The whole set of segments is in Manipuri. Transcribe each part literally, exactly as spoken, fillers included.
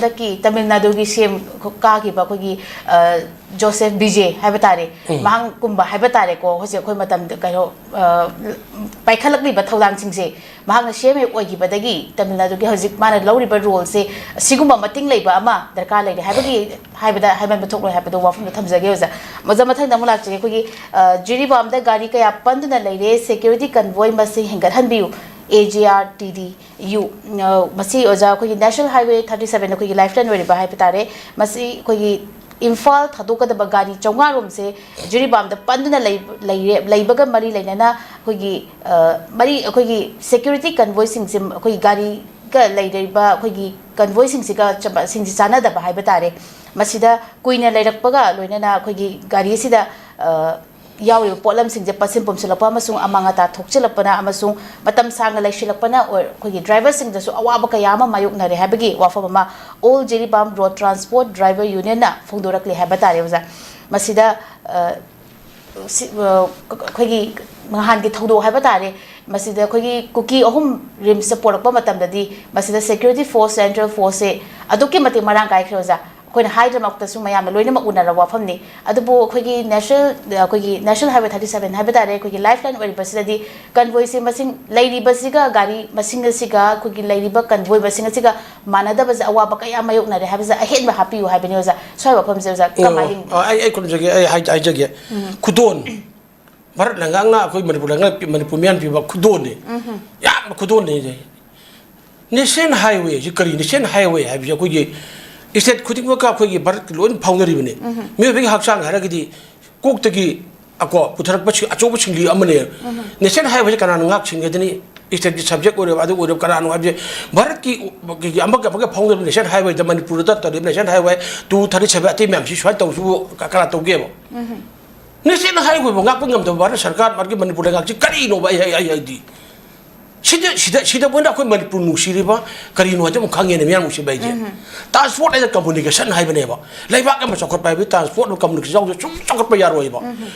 ꯍꯟꯗꯛꯀꯤ ꯇꯥꯃꯤꯜ ꯅꯥꯗꯨꯒꯤ ꯁꯤ ꯑꯦꯝ ꯀꯥꯈꯤꯕ ꯑꯩꯈꯣꯏꯒꯤ, ꯑ, ꯖꯣꯁꯦꯐ ꯕꯤꯖꯦ ꯍꯥꯏꯕ ꯇꯥꯔꯦ, ꯎꯝ꯫ ꯃꯍꯥꯛꯀꯨꯝꯕ ꯍꯥꯏꯕ ꯇꯥꯔꯦꯀꯣ, ꯍꯧꯖꯤꯛ ꯑꯩꯈꯣꯏ ꯃꯇꯝꯗ ꯀꯩꯅꯣ, ꯑ, ꯄꯥꯏꯈꯠꯂꯛꯂꯤꯕ ꯊꯧꯗꯥꯡꯁꯤꯡꯁꯦ, ꯃꯍꯥꯛꯅ ꯁꯤ ꯑꯦꯝ ꯑꯦ ꯑꯣꯏꯈꯤꯕꯗꯒꯤ ꯇꯥꯃꯤꯜ ꯅꯥꯗꯨꯒꯤ ꯍꯧꯖꯤꯛ ꯃꯥꯅ ꯂꯧꯔꯤꯕ ꯔꯣꯜꯁꯦ ꯑꯁꯤꯒꯨꯝꯕ ꯃꯇꯤꯡ ꯂꯩꯕ ꯑꯃ ꯗꯔꯀꯥꯔ ꯂꯩꯔꯦ ꯍꯥꯏꯕꯒꯤ, ꯍꯥꯏꯕꯗ ꯍꯥꯏꯃꯟꯕ ꯊꯣꯛꯂꯣꯏ ꯍꯥꯏꯕꯗꯣ ꯋꯥꯐꯝꯗꯣ ꯊꯝꯖꯒꯦ ꯑꯣꯖꯥ꯫ ꯑꯣꯖꯥ, ꯃꯊꯪꯗ ꯑꯃꯨꯛ ꯂꯥꯛꯆꯒꯦ꯫ ꯑꯩꯈꯣꯏꯒꯤ, ꯑ, ꯖꯤꯔꯤꯕꯥꯝꯗ ꯒꯥꯔꯤ ꯀꯌꯥ ꯄꯟꯗꯨꯅ ꯂꯩꯔꯦ, ꯁꯦꯀ꯭ꯌꯨꯔꯤꯇꯤ ꯀꯟꯚꯣꯏ ꯃꯁꯤꯡ ꯍꯦꯟꯒꯠꯍꯟꯕꯤꯌꯨ, A J R T D U. ꯑ, ꯃꯁꯤ ꯑꯣꯖꯥ ꯑꯩꯈꯣꯏꯒꯤ ꯅꯦꯁꯅꯦꯜ ꯍꯥꯏꯋꯦ ꯊꯥꯔꯇꯤ ꯁꯕꯦꯟ ꯑꯩꯈꯣꯏꯒꯤ ꯂꯥꯏꯐ ꯂꯥꯏꯟ ꯑꯣꯏꯔꯤꯕ ꯍꯥꯏꯕ ꯇꯥꯔꯦ꯫ ꯃꯁꯤ ꯑꯩꯈꯣꯏꯒꯤ ꯏꯝꯐꯥꯜ ꯊꯥꯗꯣꯛꯀꯗꯕ ꯒꯥꯔꯤ ꯆꯥꯝꯃꯉꯥ ꯔꯣꯝꯁꯦ ꯖꯤꯔꯤꯕꯥꯝꯗ ꯄꯟꯗꯨꯅ ꯂꯩ-, ꯂꯩꯔꯦ, ꯂꯩꯕꯒ ꯃꯔꯤ ꯂꯩꯅꯅ ꯑꯩꯈꯣꯏꯒꯤ, ꯑ, ꯃꯔꯤ, ꯑꯩꯈꯣꯏꯒꯤ ꯁꯦꯀ꯭ꯌꯨꯔꯤꯇꯤ ꯀꯟꯚꯣꯏꯁꯤꯡꯁꯦ ꯑꯩꯈꯣꯏꯒꯤ ꯒꯥꯔꯤꯒ ꯂꯩꯔꯤꯕ ꯑꯩꯈꯣꯏꯒꯤ ꯀꯟꯚꯣꯏꯁꯤꯡꯁꯤꯒ ꯆ-, ꯁꯤꯡꯁꯤ ꯆꯥꯟꯅꯗꯕ ꯍꯥꯏꯕ ꯇꯥꯔꯦ꯫ ꯃꯁꯤꯗ ꯀꯨꯏꯅ ꯂꯩꯔꯛꯄꯒ ꯂꯣꯏꯅꯅ ꯑꯩꯈꯣꯏꯒꯤ ꯒꯥꯔꯤꯁꯤꯗ, ꯑ, ꯌꯥꯎꯔꯤꯕ ꯄꯣꯠꯂꯝꯁꯤꯡꯁꯦ ꯄꯠꯁꯤꯟ ꯄꯨꯝꯁꯤꯜꯂꯛꯄ ꯑꯃꯁꯨꯡ ꯑꯃꯥꯡ ꯑꯇꯥ ꯊꯣꯛꯆꯤꯜꯂꯛꯄꯅ ꯑꯃꯁꯨꯡ ꯃꯇꯝ ꯁꯥꯡꯅ ꯂꯩꯁꯤꯜꯂꯛꯄꯅ ꯑꯣꯏ-, ꯑꯩꯈꯣꯏꯒꯤ ꯗ꯭ꯔꯥꯏꯚꯔꯁꯤꯡꯗꯁꯨ ꯑꯋꯥꯕ ꯀꯌꯥ ꯑꯃ ꯃꯥꯌꯣꯛꯅꯔꯦ ꯍꯥꯏꯕꯒꯤ ꯋꯥꯐꯝ ꯑꯃ all Jiribam road transport driver ꯌꯨꯅꯤꯌꯟꯅ ꯐꯣꯡꯗꯣꯔꯛꯂꯤ ꯍꯥꯏꯕ ꯇꯥꯔꯦ ꯑꯣꯖꯥ꯫ ꯃꯁꯤꯗ, ꯑ, ꯁꯤ-, ꯑ, ꯑꯩꯈꯣꯏꯒꯤ ꯅꯍꯥꯟꯒꯤ ꯊꯧꯗꯣꯛ ꯍꯥꯏꯕ ꯇꯥꯔꯦ, ꯃꯁꯤꯗ ꯑꯩꯈꯣꯏꯒꯤ ꯀꯨꯀꯤ ꯑꯍꯨꯝ ꯔꯤꯝꯁꯇ ꯄꯣꯔꯛꯄ ꯃꯇꯝꯗꯗꯤ ꯃꯁꯤꯗ ꯁꯦꯀ꯭ꯌꯨꯔꯤꯇꯤ ꯐꯣꯔꯁ, ꯁꯦꯟꯇ꯭ꯔꯦꯜ ꯐꯣꯔꯁꯁꯦ ꯑꯗꯨꯛꯀꯤ ꯃꯇꯤꯛ ꯃꯔꯥꯡ ꯀꯥꯏꯈ꯭ꯔꯦ ꯑꯣꯖꯥ꯫ ꯑꯩꯈꯣꯏꯅ ꯍꯥꯏꯗ꯭ꯔꯃꯛꯇꯁꯨ ꯃꯌꯥꯝꯅ ꯂꯣꯏꯅꯃꯛ ꯎꯅꯔꯕ ꯋꯥꯐꯝꯅꯤ꯫ ꯑꯗꯨꯕꯨ ꯑꯩꯈꯣꯏꯒꯤ ꯅꯦꯁꯅꯦꯜ, ꯑꯩꯈꯣꯏꯒꯤ ꯅꯦꯁꯅꯦꯜ ꯍꯥꯏꯋꯦ ꯊꯥꯔꯇꯤ ꯁꯕꯦꯟ ꯍꯥꯏꯕ ꯇꯥꯔꯦ, ꯑꯩꯈꯣꯏꯒꯤ ꯂꯥꯏꯐ ꯂꯥꯏꯟ ꯑꯣꯏꯔꯤꯕꯁꯤꯗꯗꯤ ꯀꯟꯚꯣꯏꯁꯦ ꯃꯁꯤꯡ ꯂꯩꯔꯤꯕꯁꯤꯒ, ꯒꯥꯔꯤ ꯃꯁꯤꯡ ꯑꯁꯤꯒ ꯑꯩꯈꯣꯏꯒꯤ ꯂꯩꯔꯤꯕ ꯀꯟꯚꯣꯏ ꯃꯁꯤꯡ ꯑꯁꯤꯒ ꯃꯥꯟꯅꯗꯕꯁꯦ ꯑꯋꯥꯕ ꯀꯌꯥ ꯃꯥꯌꯣꯛꯅꯔꯦ ꯍꯥꯏꯕꯁꯦ ꯑꯍꯦꯟꯕ ꯍꯥꯞꯄꯤꯌꯨ ꯍꯥꯏꯕꯅꯤ ꯑꯣꯖꯥ꯫ ꯁ꯭ꯋꯥꯏ ꯋꯥꯐꯝꯁꯦ ꯑꯣꯖꯥ ꯀꯃꯥꯏꯅ ꯌꯦꯡꯕꯤꯕꯒꯦ? ꯑꯣ, ꯑꯩ, ꯑꯩ ꯈꯨꯝꯖꯒꯦ, ꯑꯩ ꯍꯥꯏ-, ꯍꯥꯏꯖꯒꯦ꯫ ꯎꯝ꯫ ꯈꯨꯗꯣꯟ꯫ ꯚꯥꯔꯠ ꯂꯩꯉꯥꯛꯅ ꯑꯩꯈꯣꯏ ꯃꯅꯤꯄꯨꯔ ꯂꯩꯉꯥꯛ-, ꯃꯅꯤꯄꯨꯔ ꯃꯤꯌꯥꯝ ꯄꯤꯕ ꯈꯨꯗꯣꯟꯅꯤ꯫ ꯎꯝ꯫ ꯌꯥꯝꯅ ꯈꯨꯗꯣꯟꯅꯤ꯫ ꯅꯦꯁꯅꯦꯜ ꯍꯥꯏꯋꯦꯁꯤ ꯀꯔꯤ? ꯅꯦꯁꯅꯦꯜ ꯍꯥꯏꯋꯦ ꯍꯥꯏꯕꯁꯤ ꯑꯩꯈꯣꯏꯒꯤ ꯁ꯭ꯇꯦꯠ ꯈꯨꯗꯤꯡꯃꯛꯀ ꯑꯩꯈꯣꯏꯒꯤ ꯚꯥꯔꯠꯀꯤ ꯂꯣꯏꯅ ꯐꯥꯎꯅꯔꯤꯕꯅꯤ꯫ ꯎꯝ꯫ ꯃꯤꯑꯣꯏꯕꯒꯤ ꯍꯛꯆꯥꯡ ꯍꯥꯏꯔꯒꯗꯤ ꯀꯣꯛꯇꯒꯤ ꯀꯣ ꯄꯨꯊꯔꯛꯄ ꯁꯤ-, ꯑꯆꯧꯕ ꯁꯤꯡꯂꯤ ꯑꯃꯅꯦ꯫ ꯎꯝ꯫ ꯅꯦꯁꯅꯦꯜ ꯍꯥꯏꯋꯦꯁꯤ ꯀꯅꯥꯅ ꯉꯥꯛ ꯁꯦꯟꯒꯗꯅꯤ? ꯁ꯭ꯇꯦꯠꯀꯤ ꯁꯕꯖꯦꯛ ꯑꯣꯏꯔꯕ ꯑꯗꯨ ꯑꯣꯏꯔꯕ ꯀꯅꯥꯅꯣ ꯍꯥꯏꯕꯁꯦ ꯚꯥꯔꯠꯀꯤ, ꯀꯤ ꯑꯃꯒ ꯑꯃꯒ ꯐꯥꯎꯅꯔꯤꯕ ꯅꯦꯁꯅꯦꯜ ꯍꯥꯏꯋꯦꯗ ꯃꯅꯤꯄꯨꯔꯗ ꯇꯧꯔꯤꯕ national highway two thirty seven ꯑꯇꯩ ꯃꯌꯥꯝꯁꯤ ꯁꯨꯃꯥꯏꯅ ꯇꯧꯁꯤꯕꯨ ꯀ-, ꯀꯅꯥ ꯇꯧꯒꯦꯕ? ꯎꯝ꯫ ꯅꯦꯁꯅꯦꯜ ꯍꯥꯏꯋꯦꯕꯨ ꯉꯥꯛꯄ ꯉꯝꯗꯕ ꯚꯥꯔꯠ ꯁꯔꯀꯥꯔ, ꯃꯥꯒꯤ ꯃꯅꯤꯄꯨꯔ ꯂꯩꯉꯥꯛꯁꯤ ꯀꯔꯤꯅꯣꯕ? ꯑꯩ, ꯑꯩ, ꯑꯩ ꯍꯥꯏꯗꯤ ꯁꯤꯗ, ꯁꯤꯗ, ꯁꯤꯗ ꯃꯣꯏꯅ ꯑꯩꯈꯣꯏ ꯃꯅꯤꯄꯨꯔ ꯅꯨꯡꯁꯤꯔꯤꯕ ꯀꯔꯤꯅꯣ ꯍꯥꯏꯗꯤ ꯑꯃꯨꯛ ꯈꯪꯉꯦꯅꯦ ꯃꯤꯌꯥꯝ ꯅꯨꯡꯁꯤꯕ ꯍꯥꯏꯁꯦ꯫ ꯎꯝ꯫ ꯇ꯭ꯔꯥꯟꯁꯄꯣꯔꯠ ꯍꯥꯏꯗ ꯀꯝꯃꯨꯅꯤꯀꯦꯁꯟ ꯍꯥꯏꯕꯅꯦꯕ꯫ ꯂꯩꯕꯥꯛ ꯑꯃ ꯆꯥꯎꯈꯠꯄ ꯍꯥꯏꯕꯗꯤ ꯇ꯭ꯔꯥꯟꯁꯄꯣꯔꯠ ꯀꯝꯃꯨꯅꯤꯀꯦꯁꯟ ꯌꯥꯎꯗ꯭ꯔ ꯁꯨꯝ ꯆꯥꯎꯈꯠꯄ ꯌꯥꯔꯣꯏꯕ꯫ ꯎꯝ꯫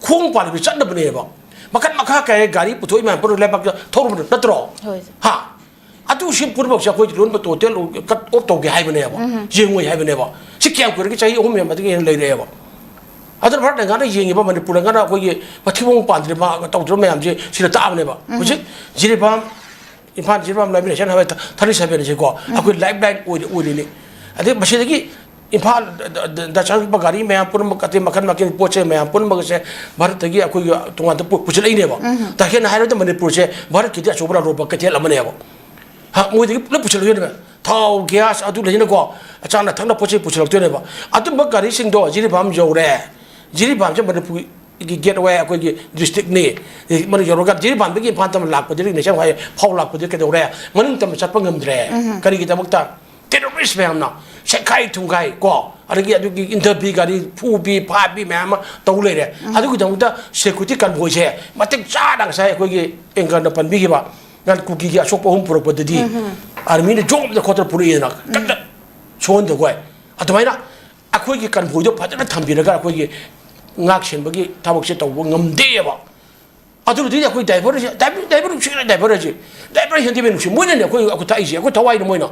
ꯈꯣꯡ ꯄꯥꯜꯂꯤꯕ ꯆꯠꯅꯕꯅꯦꯕ꯫ ꯃꯈꯟ ꯃꯈꯥ ꯀꯌꯥ ꯒꯥꯔꯤ ꯄꯨꯊꯣꯛꯏ ꯃꯌꯥꯝ ꯄꯨꯝꯅꯃꯛ ꯂꯩꯕꯥꯛꯇ ꯊꯧꯔꯕ ꯅꯠꯇ꯭ꯔꯣ? ꯍꯣꯏ꯫ ꯍꯥ? ꯑꯗꯨ ꯁꯤ ꯄꯨꯝꯅꯃꯛꯁꯦ ꯑꯩꯈꯣꯏ ꯂꯣꯟꯕ total cut off ꯇꯧꯒꯦ ꯍꯥꯏꯕꯅꯦꯕ, ꯌꯦꯡꯉꯣꯏ ꯍꯥꯏꯕꯅꯦꯕ꯫ ꯁꯤ ꯀꯌꯥꯝ ꯀꯨꯏꯔꯒꯦ? ꯆꯍꯤ ꯑꯍꯨꯝ ꯍꯦꯟꯕꯗꯒꯤ ꯍꯦꯟꯅ ꯂꯩꯔꯛꯑꯦꯕ꯫ ꯑꯗꯨꯅ ꯚꯥꯔꯠ ꯂꯩꯉꯥꯛꯅ ꯌꯦꯡꯉꯤꯕ ꯃꯅꯤꯄꯨꯔ ꯂꯩꯉꯥꯛꯅ ꯑꯩꯈꯣꯏꯒꯤ ꯃꯊꯤꯕꯣꯡ ꯄꯥꯟꯗ꯭ꯔꯤꯕ ꯇꯧꯗ꯭ꯔꯤꯕ ꯃꯌꯥꯝꯁꯦ ꯁꯤꯗ ꯇꯥꯛꯑꯕꯅꯦꯕ꯫ ꯍꯧꯖꯤꯛ ꯖꯤꯔꯤꯕꯥꯝ, ꯏꯝꯐꯥꯜ ꯖꯤꯔꯤꯕꯥꯝ ꯂꯥꯏꯕ ꯅꯦꯁꯅꯦꯜ ꯍꯥꯏꯋꯦ ꯊꯥꯔꯇꯤ ꯁꯚꯦꯟꯁꯦꯀꯣ, ꯑꯩꯈꯣꯏ ꯂꯥꯏꯐ ꯂꯥꯏꯟ ꯑꯣꯏꯔꯤ, ꯑꯣꯏꯔꯤꯅꯤ꯫ ꯑꯗꯩ ꯃꯁꯤꯗꯒꯤ ꯏꯝꯐꯥꯜ ꯗ ꯆꯪꯉꯛꯄ ꯒꯥꯔꯤ ꯃꯌꯥꯝ ꯄꯨꯝꯅꯃꯛ, ꯑꯇꯩ ꯃꯈꯜ ꯃꯈꯜꯒꯤ ꯄꯣꯠ ꯆꯩ ꯃꯌꯥꯝ ꯄꯨꯝꯅꯃꯛ ꯑꯁꯦ ꯚꯥꯔꯠꯇꯒꯤ ꯑꯩꯈꯣꯏꯒꯤ ꯇꯣꯉꯥꯟꯗ ꯄꯨ-, ꯄꯨꯁꯤꯜꯂꯛꯏꯅꯦꯕ꯫ ꯇꯈꯦꯜ ꯍꯥꯏꯔꯕꯗ ꯃꯅꯤꯄꯨꯔꯁꯦ ꯚꯥꯔꯠꯀꯤꯗꯤ ꯑꯆꯧꯕ ꯂꯥꯂꯣꯟꯕ ꯀꯩꯊꯦꯜ ꯑꯃꯅꯦꯕ꯫ ꯍꯥ, ꯃꯣꯏꯗꯒꯤ ꯄꯨꯂꯞ ꯄꯨꯁꯤꯜꯂꯛꯇꯣꯏꯅꯦꯕ꯫ ꯊꯥꯎ, ꯒ꯭ꯌꯥꯁ, ꯑꯗꯨ ꯂꯩꯅꯀꯣ, ꯆꯥꯅ ꯊꯛꯅ ꯄꯣꯠ ꯆꯩ ꯄꯨꯁꯤꯜꯂꯛꯇꯣꯏꯅꯦꯕ꯫ ꯑꯗꯨꯝꯕ ꯒꯥꯔꯤꯁꯤꯡꯗꯣ ꯖꯤꯔꯤꯕꯥꯝ ꯌꯧꯔꯦ꯫ ꯖꯤꯔꯤꯕꯥꯝꯁꯦ ꯃꯅꯤꯄꯨꯔꯒꯤ ꯒꯦꯠꯋꯦ, ꯑꯩꯈꯣꯏꯒꯤ ꯗꯤꯁꯇ꯭ꯔꯤꯛꯅꯤ꯫ ꯃꯅꯤ ꯌꯧꯔꯒ ꯖꯤꯔꯤꯕꯥꯝꯗꯒꯤ ꯏꯝꯐꯥꯜ ꯇꯝꯅ ꯂꯥꯛꯄꯗꯗꯤ, ꯅꯦꯁꯅꯦꯜ ꯍꯥꯏꯋꯦ ꯐꯥꯎ ꯂꯥꯛꯄꯗꯤ ꯀꯩꯗꯧꯔꯦ? ꯃꯅꯤꯡ ꯇꯝꯅ ꯆꯠꯄ ꯉꯝꯗ꯭ꯔꯦ꯫ ꯀꯔꯤꯒꯤꯗꯃꯛꯇ? ꯇꯦꯔꯣꯔꯤꯁ ꯃꯌꯥꯝꯅ ꯁꯦꯠꯈꯥꯏ ꯊꯨꯝꯈꯥꯏ ꯀꯣ, ꯑꯗꯒꯤ ꯑꯗꯨꯒꯤ ꯏꯟꯊꯕꯤ, ꯒꯥꯔꯤ ꯐꯨꯕꯤ ꯐꯥꯕꯤ ꯃꯌꯥꯝ ꯑꯃ ꯇꯧ ꯂꯩꯔꯦ꯫ ꯑꯗꯨꯒꯤꯗꯃꯛꯇ ꯁꯦꯀ꯭ꯌꯨꯔꯤꯇꯤ ꯀꯟꯚꯣꯏꯁꯦ ꯃꯇꯤꯛ ꯆꯥꯅ ꯉꯁꯥꯏ ꯑꯩꯈꯣꯏꯒꯤ ꯑꯦꯡꯀꯔꯅ ꯄꯟꯕꯤꯈꯤꯕ ꯅꯍꯥꯟ ꯀꯨꯀꯤꯒꯤ ꯑꯁꯣꯛꯄ ꯑꯍꯨꯝ ꯄꯨꯔꯛꯄꯗꯗꯤ ꯑꯥꯔꯃꯤꯅ ꯖꯣꯝꯗ ꯈꯣꯠꯇꯅ ꯄꯨꯔꯛꯏꯗꯅ, ꯀꯟꯅ ꯁꯣꯛꯍꯟꯗꯈꯣꯏ꯫ ꯑꯗꯨꯃꯥꯏꯅ ꯑꯩꯈꯣꯏꯒꯤ ꯀꯟꯚꯣꯏꯗꯣ ꯐꯖꯅ ꯊꯝꯕꯤꯔꯒ ꯑꯩꯈꯣꯏꯒꯤ ꯉꯥꯛ ꯁꯦꯟꯕꯒꯤ ꯊꯕꯛꯁꯦ ꯇꯧꯕ ꯉꯝꯗꯦꯕ꯫ ꯑꯗꯨꯅꯗꯤ ꯑꯩꯈꯣꯏ ꯗ꯭ꯔꯥꯏꯚꯔꯁꯦ, ꯗ꯭ꯔꯥꯏꯚꯔ, ꯗ꯭ꯔꯥꯏꯚꯔ ꯅꯨꯡꯁꯤꯔꯦ, ꯗ꯭ꯔꯥꯏꯚꯔ ꯍꯥꯏꯁꯦ꯫ ꯗ꯭ꯔꯥꯏꯚꯔ ꯍꯦꯟꯗꯤꯃꯦꯟ ꯅꯨꯡꯁꯤ꯫ ꯃꯣꯏꯅꯅꯦ ꯑꯩꯈꯣꯏ, ꯑꯩꯈꯣꯏ ꯊꯥꯛꯏꯁꯦ, ꯑꯩꯈꯣꯏ ꯊꯋꯥꯏꯅ ꯃꯣꯏꯅ꯫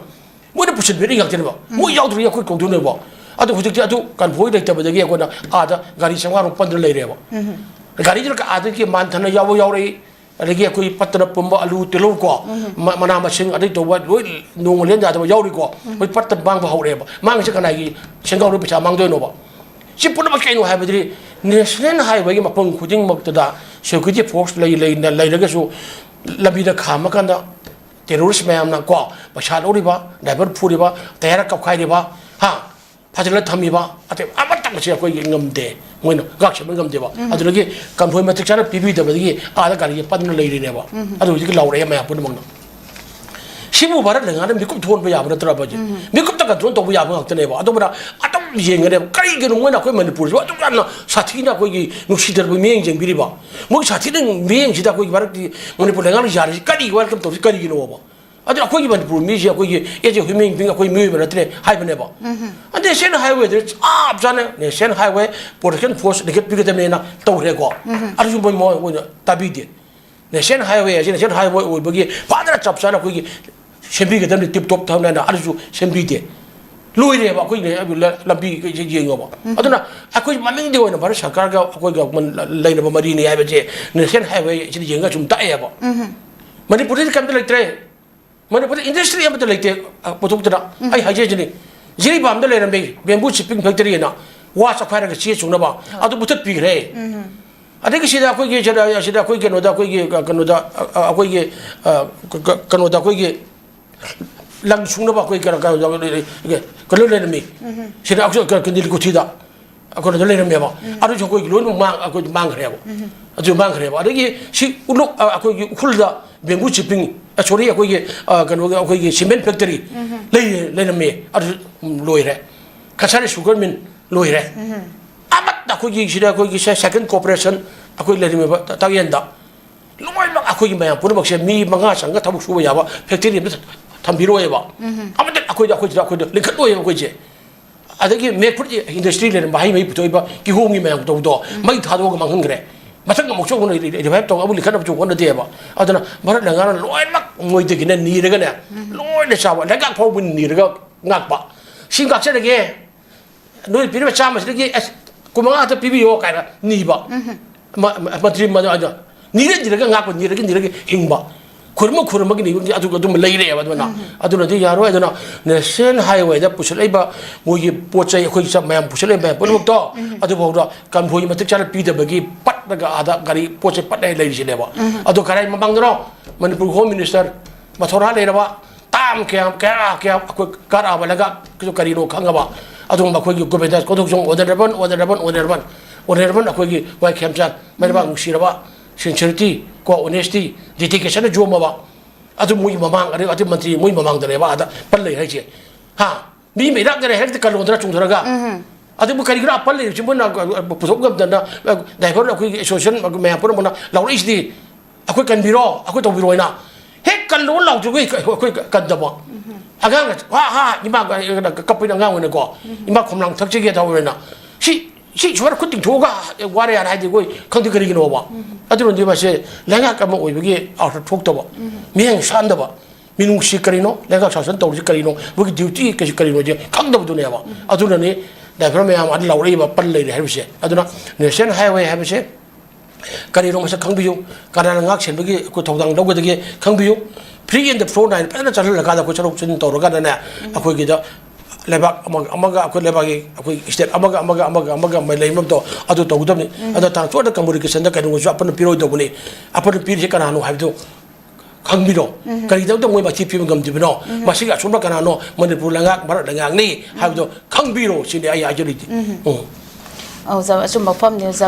ꯃꯣꯏꯅ ꯄꯨꯁꯤꯟꯕꯤꯔꯤ ꯉꯥꯛꯇꯅꯦꯕ꯫ ꯃꯣꯏ ꯌꯥꯎꯗ꯭ꯔꯗꯤ ꯑꯩꯈꯣꯏ ꯀꯧꯗꯣꯏꯅꯦꯕ꯫ ꯑꯗꯣ ꯍꯧꯖꯤꯛꯇꯤ ꯑꯗꯨ ꯀꯟꯚꯣꯏ ꯂꯩꯇꯕꯗꯒꯤ ꯑꯩꯈꯣꯏꯅ ꯑꯥꯗ ꯒꯥꯔꯤ ꯆꯥꯝꯃꯉꯥ ꯔꯣꯝ ꯄꯟꯗꯨꯅ ꯂꯩꯔꯦꯕ꯫ ꯒꯥꯔꯤꯗꯨꯅ ꯑꯥꯗꯒꯤ ꯃꯥꯟ ꯊꯟꯅ ꯌꯥꯎꯕ ꯌꯥꯎꯔꯛꯏ, ꯑꯗꯒꯤ ꯑꯩꯈꯣꯏ ꯄꯠꯇꯅ ꯄꯨꯝꯕ ꯑꯂꯨ, ꯇꯤꯜꯍꯧ ꯀꯣ, ꯃ-, ꯃꯅꯥ ꯃꯁꯤꯡ, ꯑꯗꯩ ꯇꯧꯕ ꯂꯣꯏ ꯅꯣꯡꯃ ꯂꯦꯟ ꯌꯥꯗꯕ ꯌꯥꯎꯔꯤꯀꯣ꯫ ꯃꯣꯏ ꯄꯠꯇ ꯃꯥꯡꯕ ꯍꯧꯔꯛꯑꯦꯕ꯫ ꯃꯥꯡꯉꯤꯁꯦ ꯀꯅꯥꯒꯤ ꯁꯦꯟꯖꯥꯎꯗ ꯄꯩꯁꯥ ꯃꯥꯡꯗꯣꯏꯅꯣꯕ? ꯁꯤ ꯄꯨꯝꯅꯃꯛ ꯀꯩꯅꯣ ꯍꯥꯏꯕꯗꯤ ꯅꯦꯁꯅꯦꯜ ꯍꯥꯏꯋꯦꯒꯤ ꯃꯐꯝ ꯈꯨꯗꯤꯡꯃꯛꯇꯗ ꯁꯦꯀ꯭ꯌꯨꯔꯤꯇꯤ ꯐꯣꯔꯁ ꯂꯩ-, ꯂꯩꯅ-, ꯂꯩꯔꯒꯁꯨ ꯂꯝꯕꯤꯗ ꯈꯥꯝꯃꯀꯥꯟꯗ ꯇꯦꯔꯣꯔꯤꯁ ꯃꯌꯥꯝꯅ ꯀꯣ, ꯄꯩꯁꯥ ꯂꯧꯔꯤꯕ, ꯗ꯭ꯔꯥꯏꯚꯔ ꯐꯨꯔꯤꯕ, ꯇꯌꯥꯔ ꯀꯞꯈꯥꯏꯔꯤꯕ, ꯍꯥ, ꯐꯥꯖꯤꯜꯂ ꯊꯝꯃꯤꯕ, ꯑꯇꯩ ꯑꯃꯠꯇ ꯃꯁꯤ ꯑꯩꯈꯣꯏꯒꯤ ꯉꯝꯗꯦ, ꯃꯣꯏꯅ ꯉꯥꯛ ꯁꯦꯟꯕ ꯉꯝꯗꯦꯕ꯫ ꯑꯗꯨꯗꯒꯤ ꯀꯟꯚꯣꯏ ꯃꯇꯤꯛ ꯆꯥꯅ ꯄꯤꯕꯤꯗꯕꯗꯒꯤ ꯑꯥꯗ ꯒꯥꯔꯤꯁꯦ ꯄꯟꯗꯨꯅ ꯂꯩꯔꯤꯅꯦꯕ꯫ ꯑꯗꯨ ꯍꯧꯖꯤꯛ ꯂꯥꯎꯔꯛꯑꯦ ꯃꯌꯥꯝ ꯄꯨꯝꯅꯃꯛꯅ꯫ ꯁꯤꯕꯨ ꯚꯥꯔꯠ ꯂꯩꯉꯥꯛꯅ ꯃꯤꯀꯨꯞ ꯊꯣꯛꯍꯟꯕ ꯌꯥꯕ ꯅꯠꯇ꯭ꯔꯕ ꯍꯧꯖꯤꯛ? ꯃꯤꯀꯨꯞꯇ ꯀꯟꯇ꯭ꯔꯣꯜ ꯇꯧꯕ ꯌꯥꯕ ꯉꯥꯛꯇꯅꯦꯕ꯫ ꯑꯗꯨꯝꯕꯅ ꯑꯗꯨꯝ ꯌꯦꯡꯒꯅꯦꯕ꯫ ꯀꯔꯤꯒꯤꯅꯣ ꯃꯣꯏꯅ ꯑꯩꯈꯣꯏ ꯃꯅꯤꯄꯨꯔꯁꯤꯕꯨ ꯑꯗꯨꯛ ꯌꯥꯝꯅ ꯁꯥꯊꯤꯅ ꯑꯩꯈꯣꯏꯒꯤ ꯅꯨꯡꯁꯤꯗ꯭ꯔꯕ ꯃꯤꯠꯌꯦꯡ ꯌꯦꯡꯕꯤꯔꯤꯕ? ꯃꯣꯏꯒꯤ ꯁꯥꯊꯤꯅ ꯃꯤꯠꯌꯦꯡꯁꯤꯗ ꯑꯩꯈꯣꯏꯒꯤ ꯚꯥꯔꯠꯀꯤ ꯃꯅꯤꯄꯨꯔ ꯂꯩꯉꯥꯛꯅ ꯌꯥꯔꯤꯁꯤ ꯀꯔꯤ ꯋꯦꯜꯀꯝ ꯇꯧꯔꯤꯁꯤ ꯀꯔꯤꯒꯤꯅꯣꯕ? ꯑꯗꯨ ꯑꯩꯈꯣꯏꯒꯤ ꯃꯅꯤꯄꯨꯔ ꯃꯤꯁꯦ ꯑꯩꯈꯣꯏꯒꯤ as a human being ꯑꯩꯈꯣꯏ ꯃꯤꯑꯣꯏꯕ ꯅꯠꯇ꯭ꯔꯦ ꯍꯥꯏꯕꯅꯦꯕ꯫ ꯑꯗꯩ ꯁꯦꯡꯅ ꯍꯥꯏꯋꯦꯗ ꯆꯞ ꯆꯥꯅ ꯅꯦꯁꯅꯦꯜ ꯍꯥꯏꯋꯦ ꯄ꯭ꯔꯣꯇꯦꯛꯁꯟ ꯐꯣꯔꯁ ꯂꯤꯡꯈꯠꯄꯤꯒꯗꯕꯅꯦꯅ ꯇꯧꯈ꯭ꯔꯦꯀꯣ꯫ ꯑꯗꯨꯁꯨ ꯃꯣꯏ ꯃꯣꯏꯅ ꯇꯥꯕꯤꯗꯦ꯫ ꯅꯦꯁꯅꯦꯜ ꯍꯥꯏꯋꯦ ꯑꯁꯤ ꯅꯦꯁꯅꯦꯜ ꯍꯥꯏꯋꯦ ꯑꯣꯏꯕꯒꯤ ꯐꯖꯅ ꯆꯞ ꯆꯥꯅ ꯑꯩꯈꯣꯏꯒꯤ ꯁꯦꯝꯕꯤꯒꯗꯕꯅꯤ, ꯇꯤꯞ ꯇꯣꯞ ꯊꯝꯅ ꯍꯥꯏꯅ, ꯑꯗꯨꯁꯨ ꯁꯦꯝꯕꯤꯗꯦ꯫ ꯂꯣꯏꯔꯦꯕ ꯑꯩꯈꯣꯏꯅ ꯂꯝꯕꯤ ꯌꯦꯡꯉꯣꯕ꯫ ꯑꯗꯨꯅ ꯑꯩꯈꯣꯏ ꯃꯃꯤꯡꯗꯤ ꯑꯣꯏꯅ ꯚꯥꯔꯠ ꯁꯔꯀꯥꯔꯒ ꯑꯩꯈꯣꯏꯒ ꯂꯩꯅꯕ ꯃꯔꯤꯅꯤ ꯍꯥꯏꯕꯁꯦ ꯅꯦꯁꯅꯦꯜ ꯍꯥꯏꯋꯦ ꯁꯤꯗ ꯌꯦꯡꯉꯒ ꯁꯨꯝ ꯇꯥꯛꯑꯦꯕ꯫ ꯃꯅꯤꯄꯨꯔꯗꯗꯤ ꯀꯩꯝꯇ ꯂꯩꯇ꯭ꯔꯦ꯫ ꯃꯅꯤꯄꯨꯔꯗ ꯏꯟꯗꯁꯇ꯭ꯔꯤ ꯑꯃꯠꯇ ꯂꯩꯇꯦ꯫ ꯑ, ꯄꯨꯊꯣꯛꯇꯅ꯫ ꯑꯩ ꯍꯥꯏꯖꯔꯤꯁꯤꯅꯤ, ꯖꯤꯔꯤꯕꯥꯝꯗ ꯂꯩꯔꯝꯃꯤ ꯕꯦꯝꯕꯨ ꯁꯤꯞꯄꯤꯡ ꯐꯦꯛꯇꯔꯤ ꯑꯅ, ꯋꯥ ꯆꯠꯈꯥꯏꯔꯒ ꯆꯦ ꯆꯨꯡꯅꯕ, ꯑꯗꯨ ꯃꯨꯊꯠꯄꯤꯈ꯭ꯔꯦ꯫ ꯑꯗꯒꯤ ꯁꯤꯗ ꯑꯩꯈꯣꯏꯒꯤ, ꯁꯤꯗ, ꯁꯤꯗ ꯑꯩꯈꯣꯏ ꯀꯩꯅꯣꯗ, ꯑꯩꯈꯣꯏꯒꯤ, ꯑ, ꯀꯩꯅꯣꯗ, ꯑ, ꯑ, ꯑꯩꯈꯣꯏꯒꯤ, ꯑ, ꯀ-, ꯀ-, ꯀꯩꯅꯣꯗ ꯑꯩꯈꯣꯏꯒꯤ ꯂꯪ ꯁꯨꯡꯅꯕ ꯑꯩꯈꯣꯏ ꯀꯩꯅꯣ, ꯀꯩꯅꯣ, ꯀꯩꯅꯣ ꯂꯩꯔꯝꯃꯤ꯫ ꯁꯤꯗ ꯑꯩꯈꯣꯏ ꯀ-, ꯀ-, ꯅꯤꯜꯀꯨꯊꯤꯗ ꯑꯩꯈꯣꯏꯅ ꯑꯗꯨ ꯂꯩꯔꯝꯃꯦꯕ꯫ ꯑꯗꯨꯁꯨ ꯑꯩꯈꯣꯏ ꯂꯣꯏꯅꯃꯛ ꯃꯥꯡ-, ꯑꯩꯈꯣꯏ ꯃꯥꯡꯈ꯭ꯔꯦꯕ꯫ ꯑꯗꯨ ꯃꯥꯡꯈ꯭ꯔꯦꯕ꯫ ꯑꯗꯒꯤ ꯁꯤ ꯎꯂꯨꯞ, ꯑ, ꯑꯩꯈꯣꯏꯒꯤ ꯎꯈ꯭ꯔꯨꯜꯗ ꯕꯦꯝꯕꯨ ꯁꯤꯞꯄꯤꯡ, ꯑ, ꯁꯣꯔꯤ, ꯑꯩꯈꯣꯏꯒꯤ, ꯑ, ꯀꯩꯅꯣꯒꯤ, ꯑꯩꯈꯣꯏꯒꯤ ꯁꯤꯃꯦꯟ ꯐꯦꯛꯇꯔꯤ ꯂꯩ-, ꯂꯩꯔꯝꯃꯦ꯫ ꯑꯗꯨꯁꯨ, ꯎꯝ, ꯂꯣꯏꯔꯦ꯫ ꯀꯁꯥꯔꯤ ꯁꯨꯒꯔ ꯃꯤꯜ ꯂꯣꯏꯔꯦ꯫ ꯑꯃꯠꯇ ꯑꯩꯈꯣꯏꯒꯤ ꯁꯤꯗ ꯑꯩꯈꯣꯏꯒꯤ ꯁꯦ-, ꯁꯦꯀꯦꯟ ꯀꯣꯔꯄꯣꯔꯦꯁꯟ ꯑꯩꯈꯣꯏ ꯂꯩꯔꯝꯃꯤꯕ ꯇ-, ꯇꯥꯛꯌꯦꯟꯗ ꯂꯣꯏꯅꯃꯛ ꯑꯩꯈꯣꯏꯒꯤ ꯃꯌꯥꯝ ꯄꯨꯝꯅꯃꯛꯁꯦ ꯃꯤ ꯃꯉꯥ ꯆꯪꯒ ꯊꯕꯛ ꯁꯨꯕ ꯌꯥꯕ ꯐꯦꯛꯇꯔꯤ ꯑꯝꯇ ꯊꯝꯕꯤꯔꯣꯏꯕ꯫ ꯑꯃꯠꯇ ꯑꯩꯈꯣꯏꯗ, ꯑꯩꯈꯣꯏꯗ, ꯑꯩꯈꯣꯏꯗ ꯂꯤꯡꯈꯠꯂꯣꯏꯕ ꯑꯩꯈꯣꯏꯁꯦ꯫ ꯑꯗꯒꯤ ꯃꯦꯛ ꯐ꯭ꯔꯨꯠ ꯏꯟꯗꯁꯇ꯭ꯔꯤ ꯂꯩꯔꯝꯕ, ꯍꯩ ꯃꯍꯤ ꯄꯨꯊꯣꯛꯏꯕ ꯀꯤꯍꯣꯝꯒꯤ ꯃꯌꯥꯝ ꯇꯧꯕꯗꯣ, ꯃꯩ ꯊꯥꯗꯣꯛꯑꯒ ꯃꯥꯡꯍꯟꯈ꯭ꯔꯦ꯫ ꯃꯊꯪ ꯑꯃꯨꯛꯁꯨ ꯑꯃꯨꯛ ꯔꯤ-, ꯔꯤ-, ꯔꯤꯚꯥꯏꯚ ꯇꯧ-, ꯑꯃꯨꯛ ꯂꯤꯡꯈꯠꯅꯕꯁꯨ ꯍꯣꯠꯅꯗꯦꯕ꯫ ꯑꯗꯨꯅ ꯚꯥꯔꯠ ꯂꯩꯉꯥꯛꯅ ꯂꯣꯏꯅꯃꯛ ꯃꯣꯏꯗꯒꯤꯅꯦ ꯅꯤꯔꯒꯅꯦ, ꯂꯣꯏꯅ ꯆꯥꯕ, ꯂꯩꯉꯥꯛ ꯐꯥꯎꯕ ꯅꯤꯔꯒ ꯉꯥꯛꯄ꯫ ꯁꯤ ꯉꯥꯛꯆꯔꯒꯦ꯫ ꯅꯣꯏ ꯄꯤꯔꯤꯕ ꯆꯥꯝꯃꯁꯤꯗꯒꯤ ꯑꯁ ꯀꯨꯟꯃꯉꯥ ꯈꯛꯇ ꯄꯤꯕꯤꯌꯣ ꯀꯥꯏꯅ ꯅꯤꯕ꯫ ꯃ-, ꯃ-, ꯃꯟꯇ꯭ꯔꯤ ꯃ-, ꯑꯗ ꯅꯤꯔ ꯅꯤꯔꯒ ꯉꯥꯛꯄ, ꯅꯤꯔꯒ ꯅꯤꯔꯒ ꯍꯤꯡꯕ꯫ ꯈꯨꯔꯨꯝꯃ ꯈꯨꯔꯨꯝꯃꯒ ꯅꯤꯕ, ꯑꯗꯨ ꯑꯗꯨꯝ ꯂꯩꯔꯦꯕ ꯑꯗꯨꯅ꯫ ꯑꯗꯨꯅꯗꯤ ꯌꯥꯔꯣꯏ꯫ ꯑꯗꯨꯅ ꯅꯦꯁꯅꯦꯜ ꯍꯥꯏꯋꯦꯗ ꯄꯨꯁꯤꯜꯂꯛꯏꯕ ꯃꯣꯏꯒꯤ ꯄꯣꯠ ꯆꯩ, ꯑꯩꯈꯣꯏꯒꯤ ꯆ-, ꯃꯌꯥꯝ ꯄꯨꯁꯤꯜꯂꯛꯏꯕ ꯃꯌꯥꯝ ꯄꯨꯝꯅꯃꯛꯇꯣ, ꯑꯗꯨꯐꯥꯎꯗ ꯀꯟꯚꯣꯏ ꯃꯇꯤꯛ ꯆꯥꯅ ꯄꯤꯗꯕꯒꯤ ꯄꯠꯂꯒ ꯑꯥꯗ ꯒꯥꯔꯤ ꯄꯣꯠ ꯆꯩ ꯄꯠꯂꯒ ꯂꯩꯔꯤꯁꯤꯅꯦꯕ꯫ ꯑꯗꯣ ꯀꯔꯥꯏ ꯃꯃꯥꯡꯗꯅꯣ? ꯃꯅꯤꯄꯨꯔ ꯍꯣꯝ ꯃꯤꯅꯤꯁꯇꯔ ꯃꯊꯧꯔꯥ ꯂꯩꯔꯕ ꯇꯥꯝ ꯀꯌꯥꯝ, ꯀꯌꯥ, ꯀꯌꯥ ꯑꯩꯈꯣꯏ ꯀꯥꯔꯛꯑꯕ ꯂꯩꯉꯥꯛ ꯀꯔꯤꯅꯣ ꯈꯪꯉꯕ, ꯑꯗꯨꯒꯨꯝꯕ ꯑꯩꯈꯣꯏꯒꯤ Gobinda Konthoujam honourable, honourable, honourable, honourable ꯑꯩꯈꯣꯏꯒꯤ ꯋꯥꯏ ꯈꯦꯝꯆꯥꯟ, ꯃꯔꯩꯕꯥꯛ ꯅꯨꯡꯁꯤꯔꯕ, ꯁꯤꯟꯁꯤꯔꯤꯇꯤ ꯀꯣ, ꯑꯣꯅꯦꯁꯇꯤ, ꯗꯦꯗꯤꯀꯦꯁꯟꯅ ꯌꯣꯝꯃꯕ, ꯑꯗꯨ ꯃꯣꯏꯒꯤ ꯃꯃꯥꯡ, ꯑꯗꯩ, ꯑꯗꯨ ꯃꯟꯇ꯭ꯔꯤ ꯃꯣꯏ ꯃꯃꯥꯡꯗꯅꯦꯕ ꯑꯥꯗ ꯄꯜ ꯂꯩ ꯍꯥꯏꯁꯦ꯫ ꯍꯥ? ꯃꯤ ꯃꯩꯔꯥꯛꯅꯔꯦ ꯍꯦꯛꯇ ꯀꯜꯂꯣꯟꯗꯅ ꯆꯣꯡꯊꯔꯒ꯫ ꯑꯗꯨꯕꯨ ꯀꯔꯤꯒꯤꯅꯣ ꯑꯄꯜ ꯂꯩꯔꯤꯕꯁꯤ ꯃꯣꯏꯅ ꯄꯨꯊꯣꯛ ꯉꯝꯗꯅ, ꯗ꯭ꯔꯥꯏꯚꯔ ꯑꯩꯈꯣꯏꯒꯤ ꯑꯦꯁꯣꯁꯤꯌꯦꯁꯟ ꯃꯌꯥꯝ ꯄꯨꯝꯅꯃꯛꯅ ꯂꯥꯎꯔꯛꯏꯁꯤꯗꯤ? ꯑꯩꯈꯣꯏ ꯀꯟꯕꯤꯔꯣ, ꯑꯩꯈꯣꯏ ꯇꯧꯕꯤꯔꯣ ꯍꯥꯏꯅ꯫ ꯍꯦꯛ ꯀꯜꯂꯣ ꯂꯥꯎꯗ꯭ꯔꯤꯕ ꯑꯩꯈꯣꯏ ꯀꯟꯗꯕ꯫ ꯑꯉꯥꯡꯅ ꯍꯥ ꯍꯥ, ꯏꯃꯥ ꯀꯞꯄꯩꯅ ꯑꯉꯥꯡ ꯑꯣꯏꯅꯀꯣ, ꯏꯃꯥ ꯈꯣꯝꯂꯥꯡ ꯊꯛꯆꯒꯦ ꯇꯧꯕꯅꯤꯅ꯫ ꯁꯤ, ꯁꯤ ꯁꯨꯃꯥꯏꯅ ꯈꯨꯠ ꯇꯤꯡꯊꯣꯛꯑꯒ ꯋꯥꯔꯦ ꯌꯥꯔꯦ ꯍꯥꯏꯗꯤ ꯑꯩꯈꯣꯏ ꯈꯪꯗꯦ ꯀꯔꯤꯒꯤꯅꯣꯕ꯫ ꯑꯗꯨꯅꯗꯤ ꯃꯁꯦ ꯂꯩꯉꯥꯛ ꯑꯃ ꯑꯣꯏꯕꯒꯤ ꯑꯥꯔꯊ ꯊꯣꯛꯇꯕ, ꯃꯤꯠꯌꯦꯡ ꯁꯥꯟꯗꯕ, ꯃꯤꯅꯨꯡꯁꯤ ꯀꯔꯤꯅꯣ, ꯂꯩꯉꯥꯛ ꯁꯥꯁꯟ ꯇꯧꯔꯤꯁꯤ ꯀꯔꯤꯅꯣ, ꯃꯣꯏꯒꯤ ꯗ꯭ꯌꯨꯇꯤ ꯀꯩꯁꯤ ꯀꯔꯤꯅꯣ ꯍꯥꯏꯁꯦ ꯈꯪꯗꯕꯗꯨꯅꯦꯕ꯫ ꯑꯗꯨꯅꯅꯤ ꯗ꯭ꯔꯥꯏꯚꯔ ꯃꯌꯥꯝ ꯑꯗꯨ ꯂꯥꯎꯔꯛꯏꯕ ꯄꯜ ꯂꯩꯔꯦ ꯍꯥꯏꯕꯁꯦ꯫ ꯑꯗꯨꯅ ꯅꯦꯁꯅꯦꯜ ꯍꯥꯏꯋꯦ ꯍꯥꯏꯕꯁꯦ ꯀꯔꯤꯅꯣ ꯃꯁꯛ ꯈꯪꯕꯤꯌꯨ, ꯀꯅꯥꯅ ꯉꯥꯛ ꯁꯦꯟꯕꯒꯤ ꯑꯩꯈꯣꯏ ꯊꯧꯗꯥꯡ ꯂꯧꯒꯗꯒꯦ ꯈꯪꯕꯤꯌꯨ꯫ ꯐ꯭ꯔꯤ ꯑꯦꯟ ꯗ ꯐ꯭ꯔꯣ ꯅꯥꯏꯟ ꯐꯖꯅ ꯆꯠꯍꯜꯂꯀꯥꯟꯗ ꯑꯩꯈꯣꯏ ꯁꯔꯨꯛ ꯁꯤꯟ ꯇꯧꯔꯀꯥꯟꯗꯅꯦ, ꯑꯩꯈꯣꯏꯒꯤꯗ ꯂꯩꯕꯥꯛ ꯑꯃꯒ ꯑꯃꯒ ꯑꯩꯈꯣꯏ ꯂꯩꯕꯥꯛꯀꯤ ꯑꯩꯈꯣꯏ ꯁ꯭ꯇꯦꯠ ꯑꯃꯒ ꯑꯃꯒ ꯑꯃꯒ ꯑꯃꯒ ꯃꯩ ꯂꯩꯅꯕꯗꯣ ꯑꯗꯨ ꯇꯧꯒꯗꯕꯅꯤ꯫ ꯑꯗꯣ ꯇ꯭ꯔꯥꯟꯁꯄꯣꯔꯠꯇ ꯀꯝꯃꯨꯅꯤꯀꯦꯁꯟꯗ ꯀꯩꯅꯣꯁꯨ ꯑꯄꯟꯅ ꯄꯤꯔꯣꯏꯗꯧꯕꯅꯤ꯫ ꯑꯄꯟꯅ ꯄꯤꯔꯤꯁꯦ ꯀꯅꯥꯅꯣ ꯍꯥꯏꯕꯗꯨ ꯈꯪꯕꯤꯔꯣ꯫ ꯀꯔꯤꯒꯤꯗꯃꯛꯇ ꯃꯣꯏ ꯃꯊꯤ ꯄꯤꯕ ꯉꯝꯗ꯭ꯔꯤꯕꯅꯣ? ꯃꯁꯤꯒꯤ ꯑꯁꯣꯟꯕ ꯀꯅꯥꯅꯣ? ꯃꯅꯤꯄꯨꯔ ꯂꯩꯉꯥꯛ, ꯚꯥꯔꯠ ꯂꯩꯉꯥꯛꯅꯤ ꯍꯥꯏꯕꯗꯣ ꯈꯪꯕꯤꯔꯣ ꯁꯤꯅꯤ ꯑꯩ ꯍꯥꯏꯖꯔꯤꯗꯤ꯫ ꯎꯝ꯫ ꯑꯧ, ꯑꯣꯖꯥ, ꯑꯆꯨꯝꯕ ꯋꯥꯐꯝꯅꯤ, ꯑꯣꯖꯥ꯫